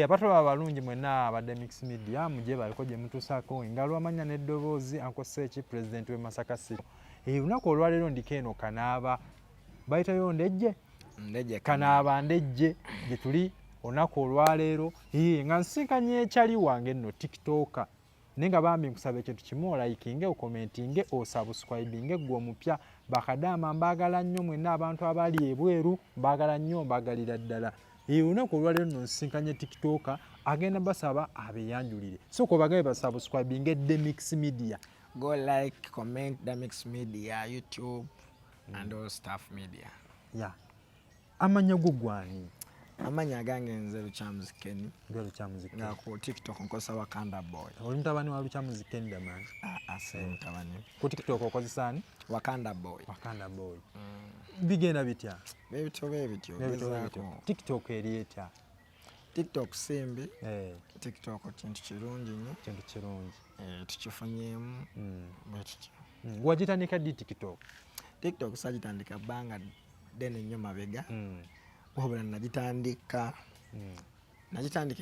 Abatulaba abalungi mwenna abadde Mix Media, mugye baliko gye mutuusaako engalo, amanya n'eddoboozi, Uncle Seki, president w'e Masaka City. Olunaku olwaleero ndiko eno Kanaaba, bayitayo Ndejje. Ndejje. Kanaaba Ndejje gye tuli olunaku olwaleero, nga nsinkanye ekyali wange nno TikToker. Naye nga bambi nkusaba ekintu kimu: olikinge, ocommentinge, osubscribinge gwe omupya. Bakadaama mbaagala nnyo mwenna, abantu abali ebweru mbaagala nnyo, mbaagalira ddala. Olunaku olwaleero nno nsinkanye TikToker, agenda basaba abeyanjulire. Sooka obagabe basubscribinge Demix Media. Go like, comment Demix Media, YouTube and all stuff media. Ya, amanya go gwani? Amanya agange nze Lukyamuzi Kenny. Gwe Lukyamuzi? Nga ku TikTok nkozesa Wakanda Boy. Oli mutabani wa Lukyamuzi Kenny Daman? Ah, si mutabani. Ku TikTok okozesa ani? Wakanda Boy. Wakanda Boy. Bigenda bitya? Bebityo bebityo. Bebityo bebityo. Gezaako. TikTok eri etya? TikTok simbi. Eh. TikTok kintu kirungi nnyo. Kintu kirungi. Eh, tukifunyeemu bwe tutyo. Wagitandika ddi TikTok? TikTok sagitandika bbanga ddene nnyo mabega, wabula nagitandika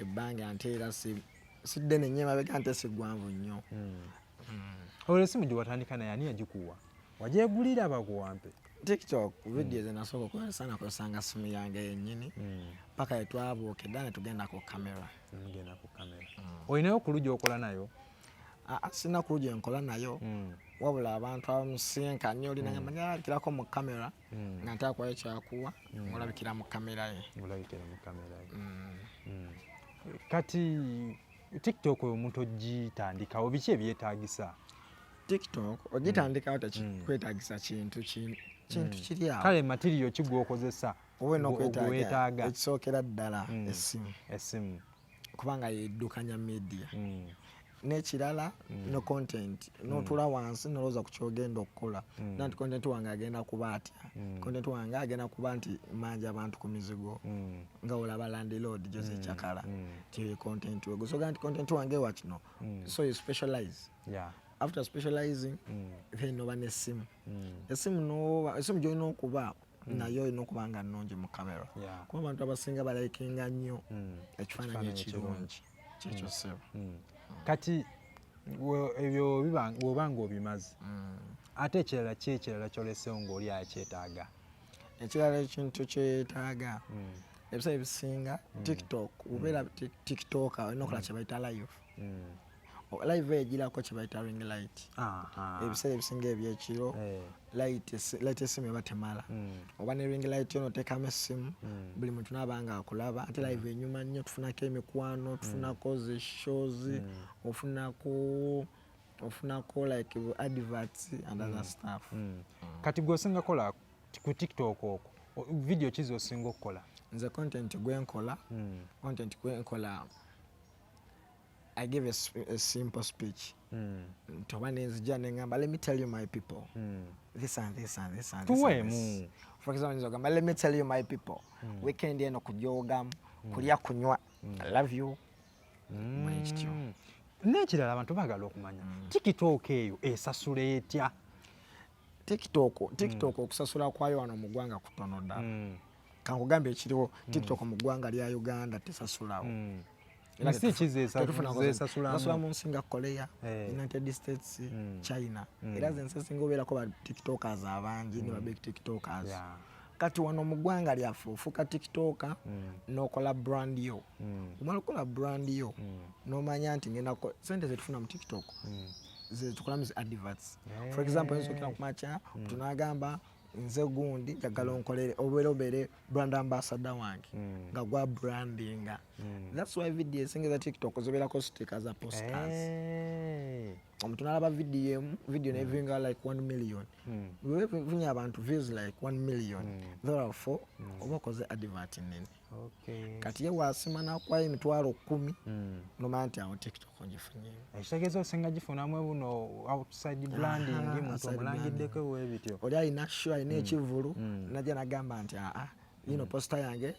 ebbanga nte era si ddene nnyo emabega, nte si ggwanvu nnyo. Olwo esimu gye watandika naye ani yagikuwa? Wagyegulira, bakuwampe? TikTok video ze nasooka okukozesa, nakozesanga simu yange yennyini paka yetwabuuka edda ne tugenda ku kamera. Mugenda ku kamera. Olinayo ku lugya okola nayo? Ah, sina ku lugya enkola nayo, wabula abantu abamusinkanye oli nagamba nyalabikirako mu kamera, nga ntakwayo kyakuwa ng'olabikira mu kamera ye. Olabikira mu kamera ye. Kati TikTok oyo omuntu ogitandikawo, biki ebyetaagisa? TikTok ogitandikawo tekikwetagisa kintu kintu kiri awo. Kale material ki gwokozesa? Oba olina okwetaaga Gwe weetaaga. Ekisookera ddala, essimu, Essimu. Kubanga yeddukanya media. N'ekirala, no content, n'otuula wansi nolowooza ku kyogenda okukola na nti content wange agenda kuba atya, content wange agenda kuba nti manja abantu ku mizigo, nga olaba landlord Jose Chakala, ti content we gusoga nti content wange wa kino. So you specialize. After specializing, then oba n'essimu. Essimu esimu gyolina okuba nayo olina okuba nga nnungi mu kamera, kuba abantu abasinga balikinga nnyo ekifaananyi Ekifaananyi. Ekirungi kyekyo, ssebo. Kati ebyo bw'oba nga obimaze, ate ekirala ki, ekirala kyolesewo ng'oli akyetaaga? Ekirala ekintu kyetaaga, ebiseera ebisinga TikTok obeera TikToker olina okola kyebayita live. Live eyo egirako kyebayita ring light. Ebiseera ebisinga ebyekiro, light esimu eba temala. Oba ne ring light yo noteekamu essimu, buli muntu naaba nga akulaba. Ate live enyuma nnyo, tufunako emikwano, tufunako zi shows, ofunako like adverts and other stuff. Kati gwe osinga kola ku TikTok okwo, video ki z'osinga okukola? Nze content gwenkola, I give a simple speech nti oba nenzija neŋŋamba, "Let me tell you, my people, this and this and this and this and Tuweemu. this." For example, nyinza ogamba, "Let me tell you, my people, weekend eno kujogamu, kulya, kunywa, I love you," bwekityo. N'ekirala abantu baagala okumanya, TikTok eyo esasula etya? TikTok okusasula kwayo wano mu ggwanga kutono ddala. Kankugambye ekiriwo, TikTok mu ggwanga lya Uganda tesasulawo. Era Nsi ki tetufunako zesasulamu? Zasula mu nsi nga Korea, United States, China. Era zensi esinga obeerako ba TikTokers abangi ne ba big TikTokers. Kati wano mu ggwanga lyaffe ofuuka TikToker n'okola brand yo. Omala okukola brand yo, n'omanya nti ngenda sente zetufuna mu TikTok zetukolamu zi adverts. For example, oyinza okira kumakya tunagamba, "Nze gundi, njagala onkolere, obeere brand ambassador wange," nga gwa brandinga. That's why video esinga eza TikTok zibeerako sticker za posters. Omuntu nalaba video emu, video nevinga like 1 million. Wevunya abantu views like 1 million, therefore oba okoze advert nene. Kati ye wasima nakwayo 100,000, nomanya nti awo TikTok ngifunyemu. Ekitegeeza osinga gifunamu buno outside branding, muntu Outside. omulangiddeko bwe bityo. Oli alina show, alina ekivulu, najja nagamba nti aa Yino poster yange,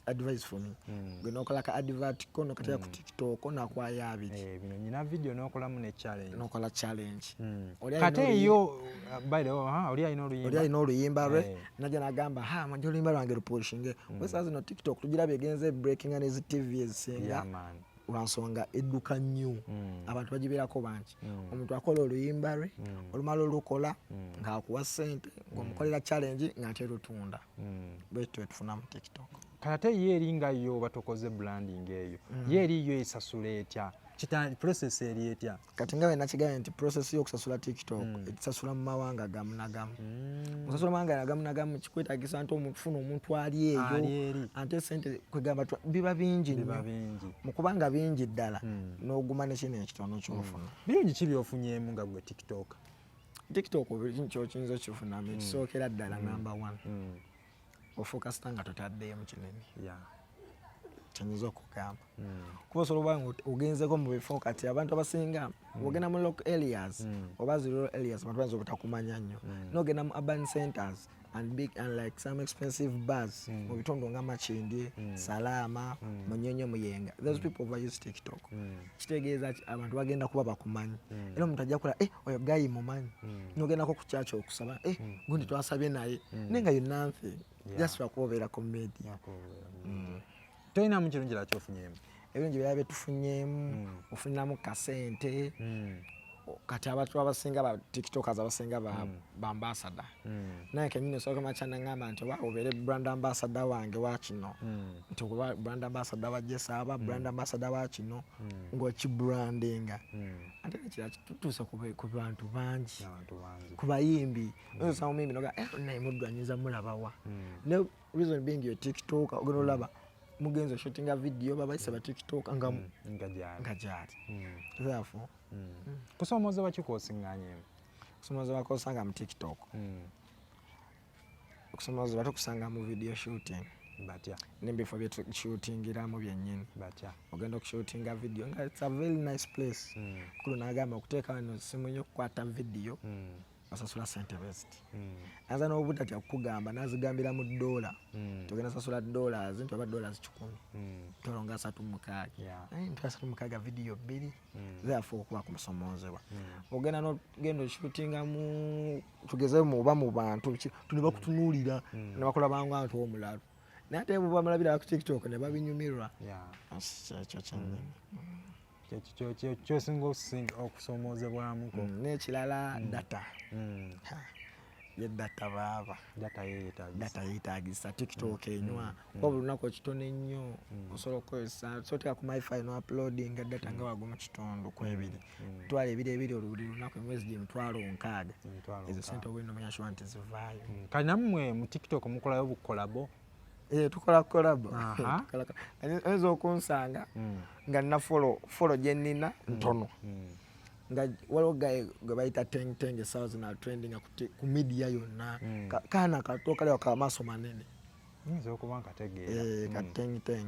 advise for me. Gwe nokola ka advert ko, nokateeka ku TikTok, nakwayo 2. Eh, bino nyina video, n'okolamu ne challenge. Nokola challenge. Oli Kate alina eyo, by the way, oli alina oli oluyimba. Alina oluyimba lwe. Najja nagamba, ha, manje oluyimba lwange lupushinge. Wesaa zino TikTok tugirabye egenze breakinga nezi TV ezisinga Yeah, man. lwansonga edduka nnyo, abantu bagibeerako bangi. Omuntu akola oluyimba lwe, olumala olukola ng'akuwa ssente, ng'omukolera challenge ng'ate lutunda. Bwetyo tufuna mu TikTok. Kati ate ye eri nga yo oba tokoze branding eyo, ye eri yo esasula etya? Process eri etya? Kati nga bwe nakigambye nti process y'okusasula TikTok esasula mu mawanga gamu na gamu. Osasula mu mawanga gamu na gamu, kikwetagisa nti omufuna omuntu ali Ali eyo. eri. Ate sente kwegamba biba bingi Biba nnyo. bingi. Mu kubanga bingi ddala, n'oguma ne kino ekitono kyofuna. Birungi ki byofunyeemu nga gwe TikTok? TikTok kyokiyinza okifunamu, ekisookera ddala, number one, ofuuka star nga totaddeemu kinene. Kyenyinza okugamba, kuba osobola okuba nga ogenzeko mu bifo, kati abantu abasinga ogenda mu local areas oba zi rural areas, abantu bayinza obutakumanya nnyo. Nogenda mu urban centers and big and like some expensive bars mu bitundu nga Makindye, Salaama, Munyonyo, Muyenga, those people overuse TikTok. Kitegeeza ki? Abantu bagenda kuba bakumanyi, era omuntu ajja kula, eh, oyo guy mumanyi. Nogendako ku kyaki okusaba, eh, gundi twasabye naye, naye nga yonna nfe just lwakuba obeera ku media. Tolinamu kirungi kirala kyofunyeemu? Ebirungi birala byetufunyeemu, ofuniramu kasente. Kati abantu abasinga ba TikTokers abasinga ba ambassador. Naye kenyini osooka makya naŋŋamba nti oba obeere brand ambassador wange wa kino, nti oba brand ambassador wa Jesaaba, brand ambassador wa kino, ng'okibrandinga. Ate nekirala, tutuuse ku bantu bangi, Abantu bangi. ku bayimbi. Oyinza osanga omuyimbi noga, eh, naye muddu anyinza mulabawa, ne reason being yo TikTok. Ogenda olaba mugenzi oshootinga video, babayise ba TikTok nga Nga gyali. Nga gyali. Therefore, Kusoomooza ki kwosiŋŋanyeemu? Okusomooza kwosanga mu TikTok, okusomooza tukusanga mu video shooting. Batya? N'ebifo byetushootingiramu byennyini. Batya? Ogenda okushootinga video nga it's a very nice place, kulu nagamba okuteeka wano simu yo okukwata video, osasula sente best. Ayinza n'obutatya kukugamba nazigambira mu dola, togenda sasula dollars nti oba dollars 100, mitwalo nga 36. Naye 360 video 2. Therefore okuba kumusomoozebwa, ogenda nogenda oshootinga mu, tugeze mu oba mu bantu ki, ne bakutunuulira ne bakulabanga nti omulalu, naye ate bwe bamulabira ku TikTok ne babinyumirwa. Kyekyo kyennyini. Kyosinga okusoomoozebwamuko. N'ekirala, data. Ha, ye data baaba. Data yeeyetaagisa. Data yeetagisa. TikTok enywa, kuba buli lunaku ekitono ennyo osobola okukozesa, so oteeka ku MiFi no uploadinga data nga wagumu kitundu ku ebiri, 220 buli lunaku, emwezi gye 60,000. Emitwalo Ezo 60. sente obulina omanya sure nti zivaayo. Kati nammwe mu TikTok mukolayo bukolabo? Eh, tukola collabo. Oyinza okunsanga nga nina follow gye nnina ntono, nga waliwo guy gwe bayita Teng Teng, essaawa zino trending ku media yonna. Kaana kato kaliwa kamaaso manene. Nyinza okuba nkategeera. Eh, ka Teng Teng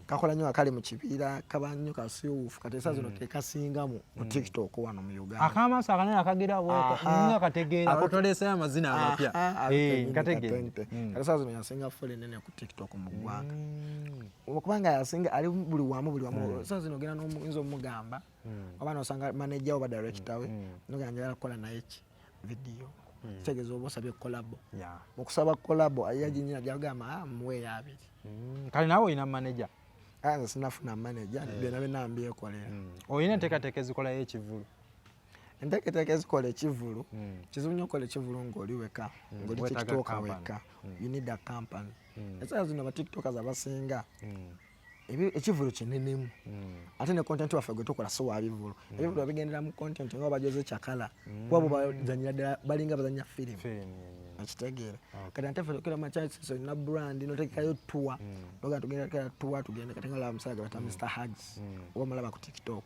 kakola nnyo nga kali mu kibiira, kaba nnyo kasiwuufu. Kati essaawa zino kekasingamu ku TikTok wano mu Uganda. Akamaaso akanene akagira. Nga kategeera. Otoleeseyo amazina amapya. Aha, ako Eh, kennyini. nkategeera. Ka Teng Teng. Kati essaawa zino yasinga follow enene ku TikTok mu ggwanga, okubanga yasinga, ali buli wamu, buli wamu. Essaawa zino ogenda n'oyinza omugamba oba nosanga manager oba director we, nogamba njagala kukola naye ki video, kitegeeza oba osabye collabo. Mu kusaba collabo ayaginyina gyagamba, ah, muweeyo 2. Kale naawe olina manager? Ah, nze sinafuna manager, byonna byonna mbyekolera. Olina enteekateeka ezikolayo ekivulu? Enteekateeka ezikola ekivulu, kizibu nnyo okukola ekivulu ng'oli weka, ng'oli Weetaaga TikToker company. weka. You need a company. Essaawa zino ba TikTokers abasinga ekivulu kinenemu, ate ne content waffe gwe tukola si wa bivulu. Ebivulu babigendera mu content nga bajoze kyakala, kuba bo bazanyira ddala, balinga bazanya firimu. Firimu yennyini. Okitegeera? Kati ate ffe tukira makyasiso olina brand, notegekayo tour, nogaa tugenda kera tour, tugende. Kati nga olaba omusajja gwe bayita Mr Hugs, oba omulaba ku TikTok,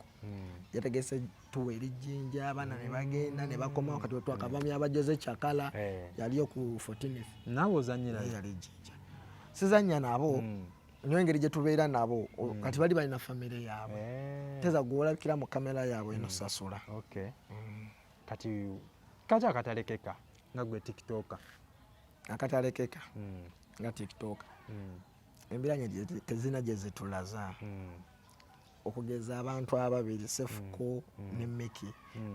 yategese tour eri Jjinja, abaana ne bagenda ne bakomawo. Kati twakavamya abajoze kyakala. Yaliyo ku 14th. Naawe ozanyirayo? Yali Jjinja, sizanya nabo nyo, engeri gye tubeera nabo, kati bali balina famire yaabwe. Teza gwe olabikira mu kamera yaabwe eno sasula. Okay, kati kaki akatalekeka nga gwe TikToker? Akatalekeka? Nga TikTok, embiranye tezina gye zitulaza. Okugeza abantu ababiri, Sefuko ne Miki,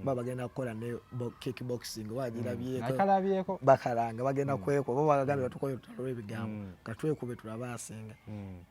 ba bagenda kukola ne kickboxing, bagirabyeko? Nakalabyeko. Bakalanga bagenda kwekuba, bo bagambye batukoye olutalo lw'ebigambo, katwekube tulabe asinga.